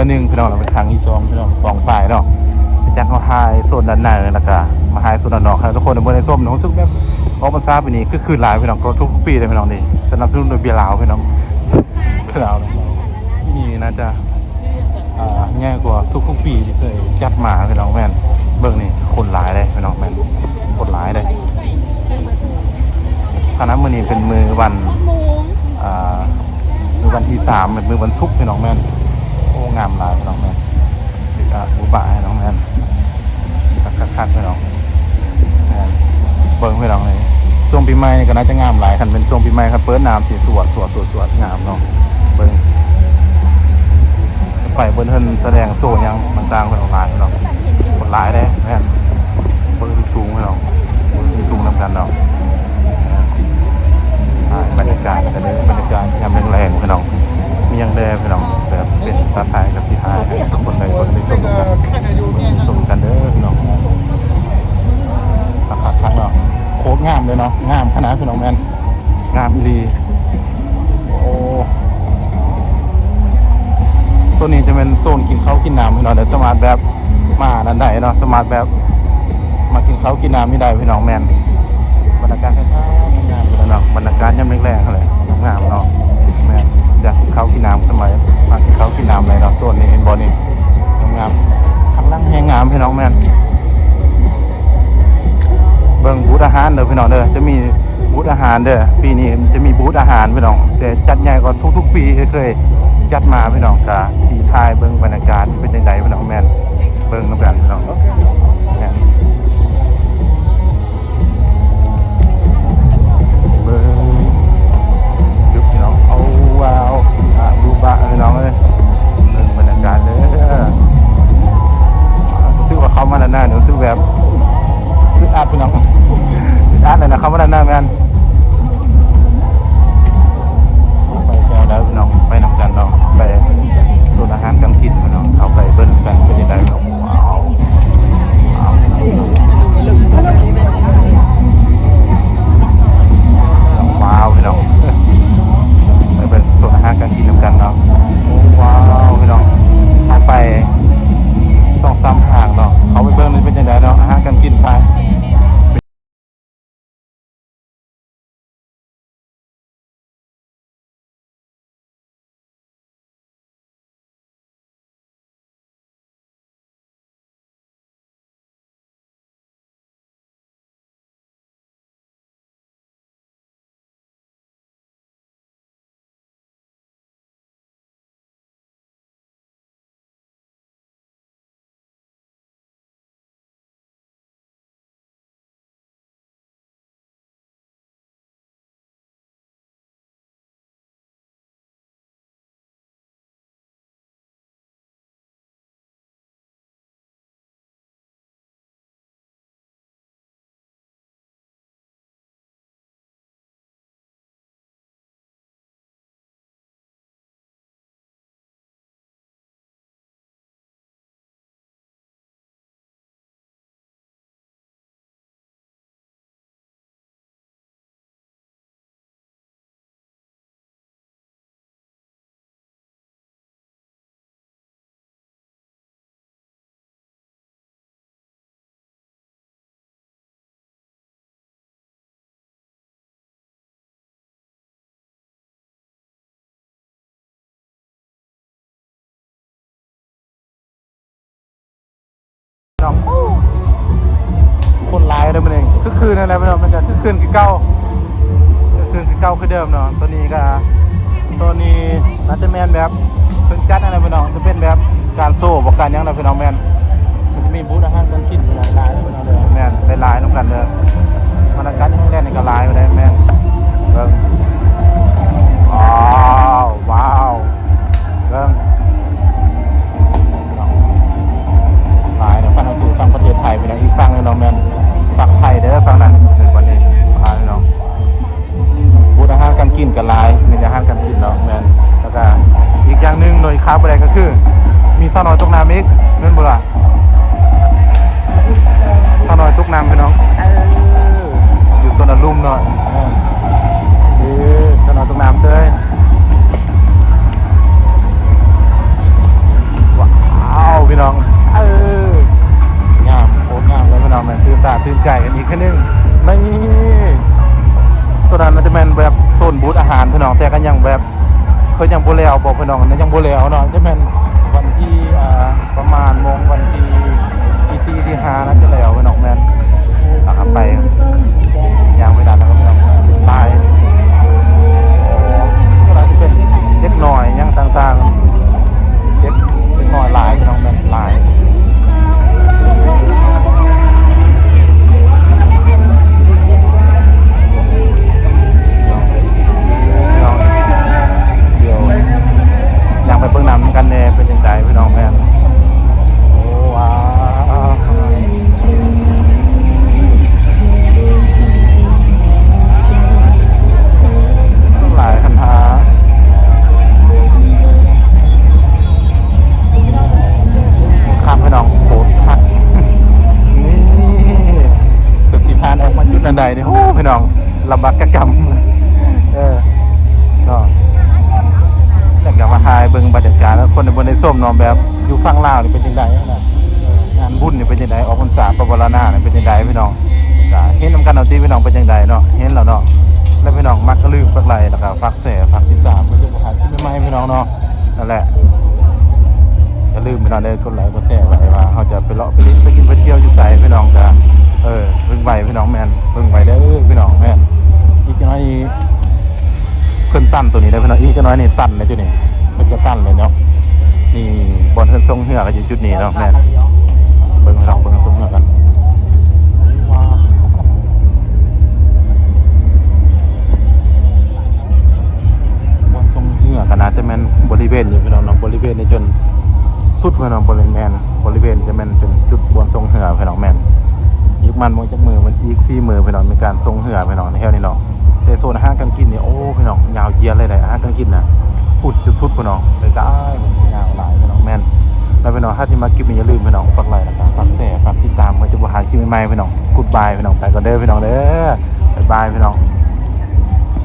ອັນໜຶ່ງພີ່ນ້ອງ ແລ້ວເປັນຄັ້ງທີສອງພີ່ນ້ອງ ປອງປາຍເນາະ ຈາກເຮົາຖ່າຍໂຊນດ້ານໃນ ແລ້ວກະມາຖ່າຍໂຊນດ້ານນອກ ໃຫ້ທຸກຄົນໄດ້ເບິ່ງໄດ້ຊົມເນາະ. ຮູ້ສຶກແບບອອກພັນສາປີນີ້ຄຶກຄື້ນຫຼາຍພີ່ນ້ອງ ກໍທຸກໆປີເດ້ພີ່ນ້ອງນີ້ ສະໜັບສະໜູນໂດຍເບຍລາວພີ່ນ້ອງ ເບຍລາວເນາະ. ປີນີ້ໜ້າຈະ ອ່າ ໃຫຍ່ກວ່າທຸກໆປີທີ່ເຄີຍຈັດມາພີ່ນ້ອງ. ແມ່ນ ເບິ່ງນີ້ ຄົນຫຼາຍເດ້ພີ່ນ້ອງ ແມ່ນ ຄົນຫຼາຍເດ້. ຂະໜາດມື້ນີ້ເປັນມື້ວັນ ອ່າ ມື້ວັນທີສາມ ແມ່ນ ມື້ວັນສຸກພີ່ນ້ອງ ແມ່ນ ໂອ້ ງາມຫຼາຍພີ່ນ້ອງ ແມ່ນ ຄືອະ ບູບະພີ່ນ້ອງ ແມ່ນ ຄັກໆໆ ພີ່ນ້ອງ ແມ່ນ ເບິ່ງພີ່ນ້ອງ ນີ້ຊ່ວງປີໃໝ່ນີ້ກໍໜ້າຈະງາມຫຼາຍ. ຄັນເປັນຊ່ວງປີໃໝ່ ຄັນເປີດນ້ຳຊິສວດໆໆ ງາມເນາະ. ເບິ່ງ ໄປເບິ່ງເພິ່ນສະແດງໂຊຫຍັງຕ່າງໆ ເພິ່ນອອກມາເນາະ ຄົນຫຼາຍເດ້. ແມ່ນ ເບິ່ງທີ່ສູງເນາະ ເບິ່ງທີ່ສູງນຳກັນເນາະ. ອ່າ ບັນຍາກາດ ບັນຍາກາດຍາມແລງໆ ພີ່ນ້ອງ ມີຫຍັງແດ່ພີ່ນ້ອງ ແບບເປັນຕາຖ່າຍ ກໍຊິຖ່າຍໃຫ້ທຸກຄົນໄດ້ເບິ່ງໄດ້ຊົມນຳກັນ ໄດ້ຊົມກັນເດີພີ່ນ້ອງ. ຄັກໆໆ ເນາະ ໂຄດງາມເລີຍເນາະ ງາມຂະໜາດພີ່ນ້ອງ ແມ່ນ ງາມອີ່ຫຼີ. ໂອ້ ໂຕນີ້ຈະແມ່ນໂຊນກິນເຂົ້າກິນນ້ຳພີ່ນ້ອງ ແລະ ສາມາດແບບມານັ້ນໄດ້ເນາະ ສາມາດແບບມາກິນເຂົ້າກິນນ້ຳນີ້ໄດ້ພີ່ນ້ອງ. ແມ່ນ ບັນຍາກາດງາມໆ ເນາະ ບັນຍາກາດຍາມແລງໆ ຫັ້ນແຫຼະ ງາມເນາະ. ແມ່ນ ຢາກກິນເຂົ້າກິນນ້ຳ ສະໄໝມາກິນເຂົ້າກິນນ້ຳໄດ້ເນາະ. ໂຊນນີ້ເຫັນບໍ່ນີ້ ງາມໆ ຂ້າງຫຼັງແຮງງາມພີ່ນ້ອງ. ແມ່ນ ເບິ່ງບູດອາຫານເດີພີ່ນ້ອງເດີ ຈະມີ ບູດອາຫານເດີ ປີນີ້ຈະມີບູດອາຫານພີ່ນ້ອງ ແຕ່ຈັດໃຫຍ່ກວ່າທຸກໆປີທີ່ເຄີຍຈັດມາພີ່ນ້ອງ. ກະຊິຖ່າຍເບິ່ງບັນຍາກາດເປັນຈັ່ງໃດພີ່ນ້ອງ ແມ່ນ ເບິ່ງນຳກັນພີ່ນ້ອງ ແມ່ນ ເບິ່ງ ຈຸດພີ່ນ້ອງ ເອົາ ວ້າວ ອາ ບູບະພີ່ນ້ອງເອີຍ. ເບິ່ງບັນຍາກາດເດີ ຮູ້ສຶກວ່າເຂົ້າມາດ້ານໃນ ຮູ້ສຶກແບບອຶດອັດພີ່ນ້ອງ ອຶດອັດເລີຍນະ ເຂົ້າມາດ້ານໃນ. ແມ່ນ ໄປແຖວໃດພີ່ນ້ອງ ໄປນຳກັນເນາະ ໄປໂຊນອາຫານການກິນພີ່ນ້ອງ ເຮົາໄປເບິ່ງນຳກັນເປັນຈັ່ງໃດເນາະ. ວ້າວ ພີ່ນ້ອງ ໄປເບິ່ງໂຊນອາຫານການກິນນຳກັນເນາະ. ໂອ້ ວ້າວ ພີ່ນ້ອງ ເຮົາໄປສອງສາມຫ້າງເນາະ ເຂົ້າໄປເບິ່ງນີ້ເປັນຈັ່ງໃດເນາະ ອາຫານການກິນໄປ. คนหลายเด้อมื้อนี้ คึกคืนนั่นแหละพี่น้อง มันก็คึกคืนคือเก่า คึกคืนคือเก่าคือเดิมเนาะ ตอนนี้ก็ ตอนนี้น่าจะแม่นแบบเพิ่นจัดนั่นแหละพี่น้อง จะเป็นแบบการโชว์บ่การหยังนะพี่น้อง แม่น มันจะมีบูธอาหารการกินหลายๆเด้อพี่น้องเด้อ แม่น หลายๆนำกันเด้อ บรรยากาศแห่งแดนนี่ก็หลายอยู่เด้ แม่น เบิ่ง ว้าว ว้าว เบิ่ง หลายเนาะ คันเฮาอยู่ฝั่งประเทศไทยพี่น้อง อีกฝั่งหนึ่งเนาะ แม่นฝั่งไทยเด้อ ฝั่งนั้น วันนี้ หลายเนาะ บูธอาหารการกินก็หลาย มีอาหารการกินเนาะ แม่น แล้วก็อีกอย่างหนึ่งโดยขาดบ่ได้ก็คือ มีสาวน้อยตกน้ำอีก แม่นบ่ล่ะ สาวน้อยตกน้ำพี่น้อง เออ อยู่สวนอารมณ์เนาะ แม่น เออ สาวน้อยตกน้ำเซ้ย ບຸນບູດອາຫານພີ່ນ້ອງ ແຕ່ກໍຍັງແບບ ເພິ່ນຍັງບໍ່ແລ້ວບໍພີ່ນ້ອງ ຍັງບໍ່ແລ້ວເນາະ ຈະແມ່ນວັນທີ ອ່າ ປະມານໂມງ ວັນທີ ທີສີ່ ທີຫ້າ ໜ້າຈະແລ້ວພີ່ນ້ອງ ແມ່ນ ອ່າ ໄປ ຍ່າງໄປດ້ານນັ້ນພີ່ນ້ອງ ຫຼາຍ ກໍອາດຈະເປັນເດັກນ້ອຍຫຍັງຕ່າງໆ ເດັກ ເດັກນ້ອຍຫຼາຍພີ່ນ້ອງ ແມ່ນຫຼາຍ. ດຽວຍ່າງໄປເບິ່ງນຳກັນແດ່ ເປັນຈັ່ງໃດພີ່ນ້ອງ ແມ່ນ ໂອ້ ວ້າວ ຫຼາຍຄັນຫາ ຄັກພີ່ນ້ອງ ໂຄດຄັກ ນີ້ ເສືອສີພານອອກມາຈຸດອັນໃດນີ້ ໂອ້ ພີ່ນ້ອງ ລະບາກກະກຳ ເອີ ເນາະ ຢາກຈະມາຖ່າຍເບິ່ງບັນຍາກາດ ແລ້ວຄົນໃນບ່ອນໄດ້ຊົມເນາະ ແບບຢູ່ຝັ່ງລາວນີ້ເປັນຈັ່ງໃດນະ ເອີ ງານບຸນນີ້ເປັນຈັ່ງໃດ ອອກພັນສາປະວາລະນານີ້ເປັນຈັ່ງໃດພີ່ນ້ອງ ກະເຫັນນຳກັນເອົາຕິພີ່ນ້ອງ ເປັນຈັ່ງໃດເນາະ ເຫັນແລ້ວເນາະ ແລ້ວພີ່ນ້ອງມັກກະຢ່າລືມກົດໄລ ແລ້ວກະຝາກແຊ ຝາກຕິດຕາມ ເພື່ອຈະບໍ່ພາດຄລິບໃໝ່ໆ ພີ່ນ້ອງເນາະ. ນັ້ນແຫຼະ ຢ່າລືມພີ່ນ້ອງເດີ ກົດໄລກົດແຊໄວ້ວ່າເຮົາຈະໄປເລາະໄປຫຼິ້ນໄປກິນໄປທ່ຽວຢູ່ໃສພີ່ນ້ອງ ກະ ເອີ ເບິ່ງໄວ້ພີ່ນ້ອງ ແມ່ນ ເບິ່ງໄວ້ເດີພີ່ນ້ອງ ແມ່ນ ອີກຈັກໜ້ອຍນີ້ ເພິ່ນຕັນໂຕນີ້ໄດ້ພີ່ນ້ອງ ອີກຈັກໜ້ອຍນີ້ຕັນແລ້ວຈຸດນີ້ ເພິ່ນກະຕັນແລ້ວເນາະ ນີ້ບ່ອນເຮືອນຊົງເຮືອກະຢູ່ຈຸດນີ້ເນາະ ແມ່ນ ເບິ່ງພີ່ນ້ອງ ເບິ່ງຊົງເຮືອກັນ ບ່ອນຊົງເຮືອກໍໜ້າຈະແມ່ນບໍລິເວນນີ້ພີ່ນ້ອງເນາະ ບໍລິເວນນີ້ຈົນສຸດພີ່ນ້ອງ ບໍລິເວນ ບໍລິເວນຈະແມ່ນເປັນຈຸດບ່ອນຊົງເຮືອພີ່ນ້ອງ ແມ່ນ ອີກປະມານບໍ່ຈັກມື້ ອີກສີ່ມື້ພີ່ນ້ອງ ມີການຊົງເຮືອພີ່ນ້ອງ ແຖວນີ້ເນາະ ແຕ່ໂຊນອາຫານການກິນນີ້ ໂອ້ ພີ່ນ້ອງ ຍາວຢຽດເລີຍເດ້ ອາຫານການກິນນະ ພຸ້ນຈົນສຸດພຸ້ນເນາະ ໄດ້ ຍາວຫຼາຍພີ່ນ້ອງ ແມ່ນ ແລ້ວພີ່ນ້ອງ ຖ້າທີ່ມັກຄລິບນີ້ ຢ່າລືມພີ່ນ້ອງ ຝາກໄລ ແລ້ວກໍຝາກແຊ ຝາກຕິດຕາມ ເພື່ອຈະບໍ່ພາດຄລິບໃໝ່ໆ ພີ່ນ້ອງ Goodbye ພີ່ນ້ອງ ໄປກ່ອນເດີພີ່ນ້ອງເດີ ບາຍບາຍພີ່ນ້ອງ.